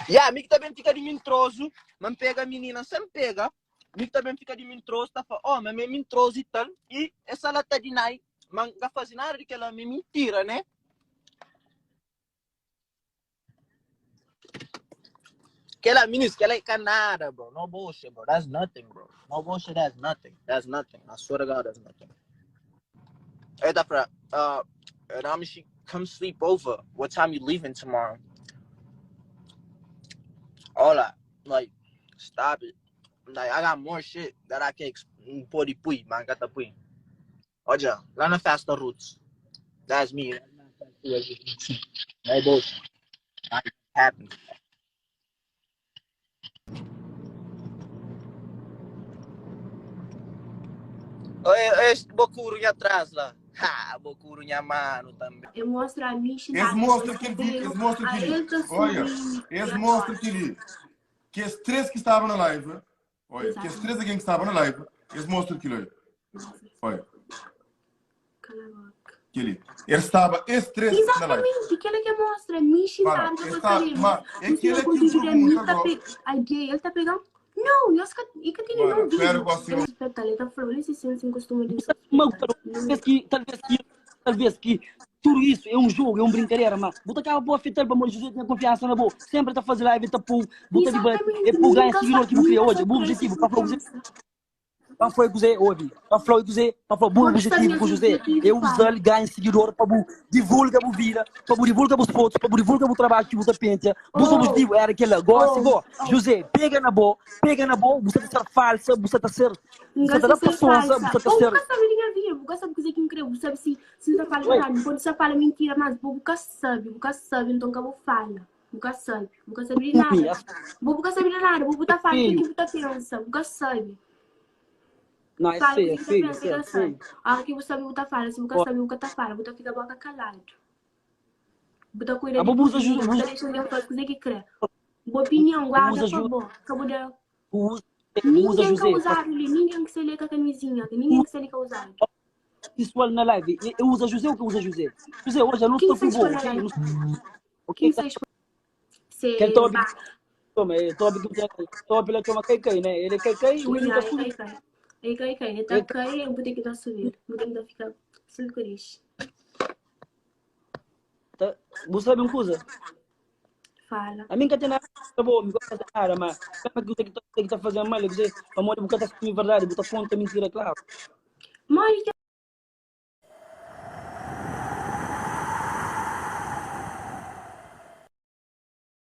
Ya, mi ki ta ben fika di mintrozu, ma N pega minina sen pega, mi ki ta ben fika di mintrozu ta fla, oh, ma mi é mintrozu i tal, i esa la ta deny, ma N ka faze nada di kel-la, mi é mintira, né? Kel-la, minis, kel-la é ka nada, bro. No bullshit, bro. That's nothing, bro. No bullshit, that's nothing. That's nothing. I swear to God, that's nothing. El ta fla, uh, and she come sleep over. What time you leaving tomorrow? All that. Like, stop it. Like, I got more shit that I can N pode pui, ma N ka ta pui. Odja, la na festa Roots. That's me. No bullshit. Not happen. Oi, este bocuro nha atrás lá. Ha, bocuro nha mano também. Eu mostro a mim Es xintadu mostra depois kel vi, es cabelo, mostra a kel-li. el ta Olha, sorri es e mostra adora. kel-li. Kes 3 ki staba na live, olha, kes Exatamente. 3 algen ki staba na live, es mostra kel-li, olha. Olha, Cala a boca. kel-li. El staba es 3 na live. Exatamente, kel que mostra mi Para, xintadu es depois sta, cabelo. ma é N kel sina ki N conteúdo de mi pergunta ta go. pe algém, el ta pega Não, nós ka, e ka tene Para, não pera vídeo. gosi El go. respeita, ele ta fala, ele se sente sem costuma de Mas respeitar. talvez que, talvez que, talvez que tudo isso é um jogo, é um brincadeira, mas bu ta kaba por afetar pamodi José tinha confiança na bo, sempre ta faze live, ta pô, bu ta debate, Exatamente, é pô ganha nunca seguidor sa, ki bu kria nunca hoje, sa bu cresce objetivo, pa fla José, confiança. pa foi José, obi, pa fla José, pa fla bu Pode estar objetivo minhas com José, é objetivo, usar fala. ganha seguidor pa bu divulga bu vida, pa bu divulga bus fotos, pa bu divulga bu trabalho ki bu ta pentia, bu Oh, objetivo era aquele, gosi oh, go, oh. José, pega na bo, pega na bo, bu sa ta ser falsa, bu sa ta ser, bu sa Nunca ta da se ser pasonsa, bu falsa. sa ta Bom, ser nunca sabe de minha vida, nunca sabe coisa que me crê, sabe se se não fala Oi. verdade, pode só fala mentira, mas nunca sabe, nunca sabe, então que eu fala. Nunca sabe, nunca sabe de nada. Nunca sabe de nada, vou botar fala o que que você pensa, nunca sabe. Não, é Fala o feio, é que você feio, pensa, é nunca sabe. feio. A hora que você sabe, você fala, se nunca sabe, nunca tá fala, você fica boca calado. Você cuida Ah, de bu usa vida, ju- você deixa alguém fazer o que você quer. Boa opinião, guarda usa pra ju- boa. Acabou de Usa, usa Ninguém José, que usado ali, ninguém que se lê com a camisinha, ninguém que se lê com usado. pessoal na live. Eu usa José ou que usa José? José, hoje eu não Quem estou com se bom, expõe na ok? Eu live? não estou- Ok? Quem se expõe? Se Quem top, vá. toma, é top que top ele toma cai cai, né? Ele cai cai, o Não, nunca é subi. cai cai. É cai cai, é tá cai, eu vou ter que dar subir. Vou ter que dar ficar silcorish. Tá, você sabe uma coisa? Fala. A mim que tem nada bom, me gosta de nada, mas sabe que você que tá, que tá fazendo mal, você, amor, você tá falando verdade, você conta mentira, claro. Mas.